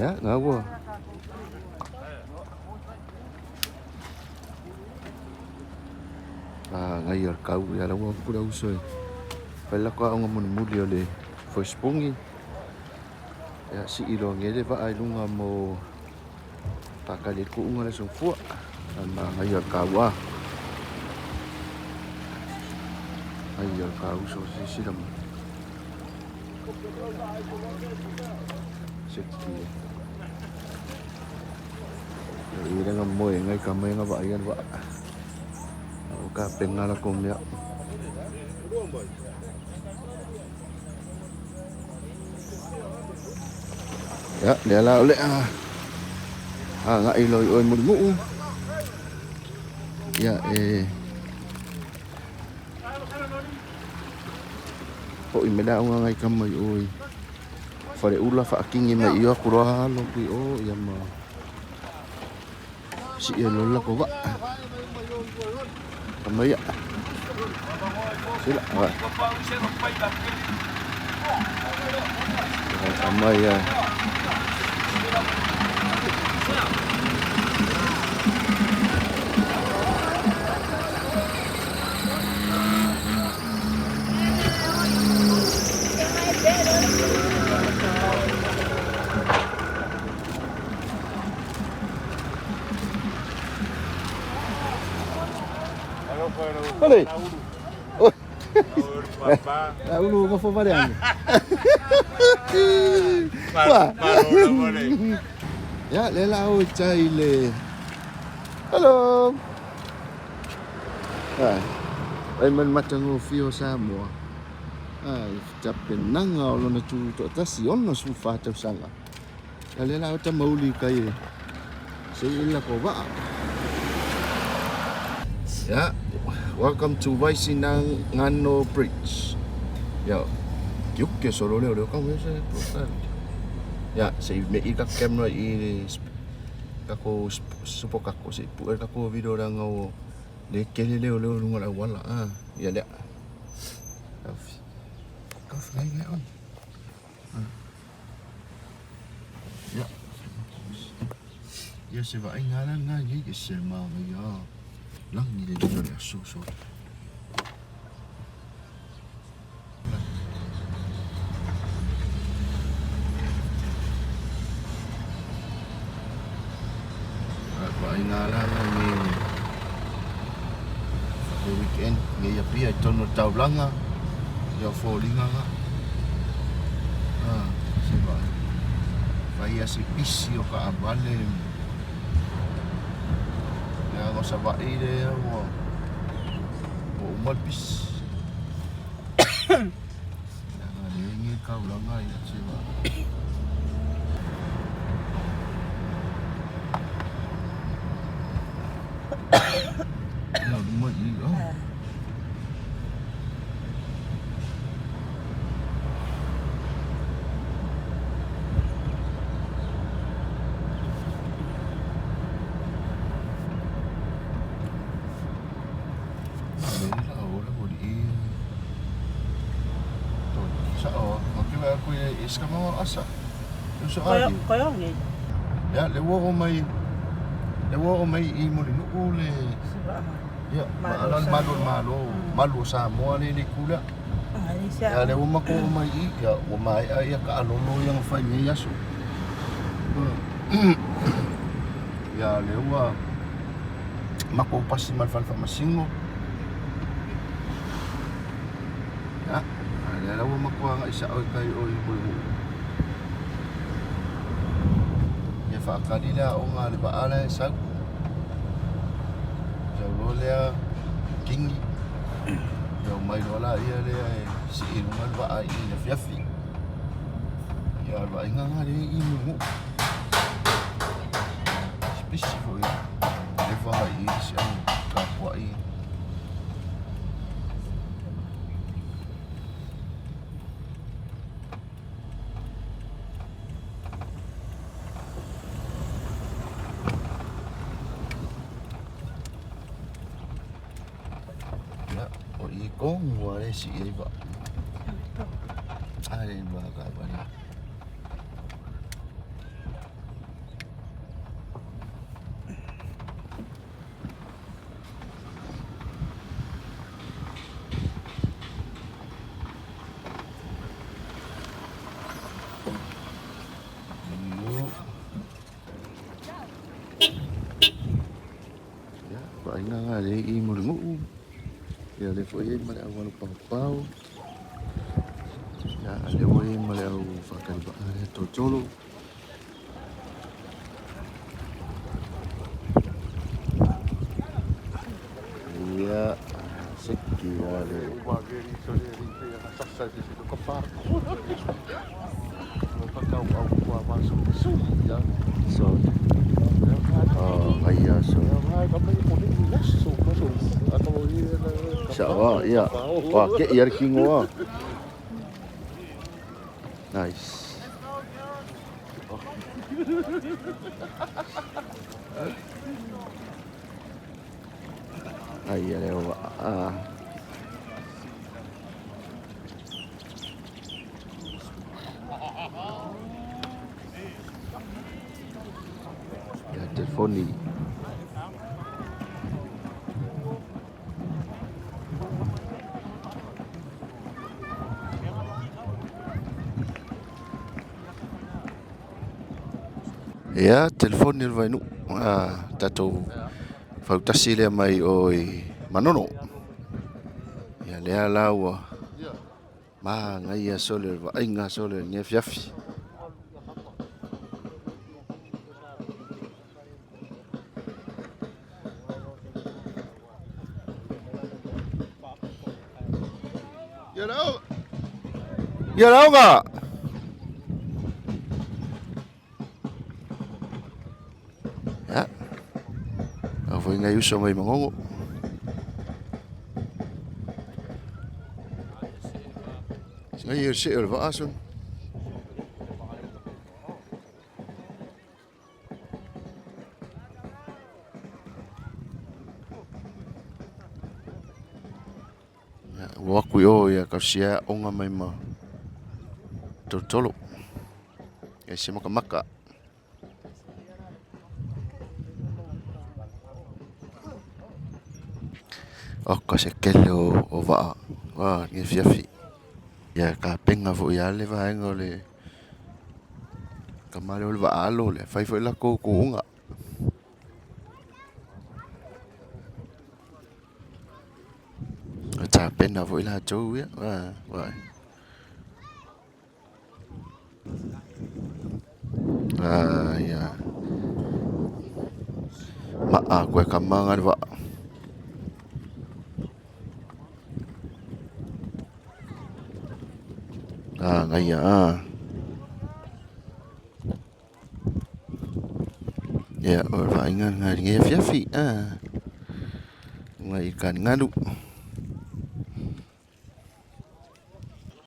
Ia, na ua. Ngai o le kau ia laua ku le uso e. Fai lako aoga mulimuli o le foisipugi. Ia sii loa ngele vaa i luga mo faatali ai le kuuga le soifua. Ngai o le kau a. Ngai o le kau uso silasila mai. Seki. I le nga moe ngai ka mai nga vaai le vaa. O ka penga la ko mea. Ya, lea la o le a agai loa i oe Mulinuu. Ya, e Hoʻi mai le aoga ngai kama i o i Faleula faakigi mai i o aku loa alo aku i o ia ma sii ai loa le latou vaa. Kama ia. Sila. Kama ia. Ole. Ulu ngofo vale ane. Wa. Ya, le la o chai le. Hello. Ai, ai ma le matagofie o Samoa. Ai, tapenaga o lona tutoatasi, 64 tausaga. Ia lea la o tamauli i kai e se i la ko vaa. Yeah, welcome to Vaisigano Bridge. Yeah, kiuke solo leo leo kau se profile. Yeah, se i me i ka camera i kako supo kako se pu kako video ranga o le kele leo leo lunga la wala ah. Ya lea. Kau fly ngai on. Ya. Ya se vaaiga la lena nei ke se manaia lagi le lilo le aso so. Vaaiga la nei le weekend nei Apia i tonu o le taulaga ia o foliga nga se vaai fai a se pisi o kaavale leaga o Savaii lea ua uma le pisi leaga lea e i ai le taulaga ia se vaai. Ia, le ua oo mai, le ua oo mai i Mulinuu le, ia, maala le malu o le Malo, malu o Samoa le le itu lea. Ia, le ua matou oo mai i, ia, ua maea ia taalolo ia na fai i lenei aso. Ia, le ua matou pasi ma le fale faamasino. Ia, a lea la ua matou agai sao i tai o i Mulinuu. Ia faatali le aoga a le vaa la e sau. Sau loa lea kingi. Ia omai loa laia lea e sii i luga le vaa i le afiafi. Ia o le vaaiga lena lea e i Mulinuu. Pisipisi foi. Lefa i i si au tapuai. Ia, o i kongu a le si i va. Ai, va ka va. foi i ai ma le au alu paopao. Ia, a lea ua i ai ma le au faatali vaa lea tolotolo. Ia, seki wa le. So, oh, ia so. Sa wa, ia. Wa ke ia le kingo wa. Nice. Ai ia le wa. Ah. Ia telefoni. Ia, telefoni le vainuu. Ah, tatou fautasi lea mai o i Manono. Ia lea la ua magaia sole o le vaaiga sole o lenei afiafi. Ia le auga. Ia le auga. Ia. Au foi ngai uso mai Magogo. Ngai o se o le vaa son. Ia, ua aku i o ia kausia onga mai ma tolotolo. Ia se makamaka. Oka se kele o vaa. Wa, ni fiafi. Ia ka penga fo ia le vaenga o le kamale o le vaa alo le fai foi la ko unga. O tapena foi latou ia. Wa, wa. Ah, ia. Maa koe ka manga le vaa. Ah, ngai ah. Ia, o le vaaiga lena i lenei afiafi. Ah. Ngai i Kanigalu.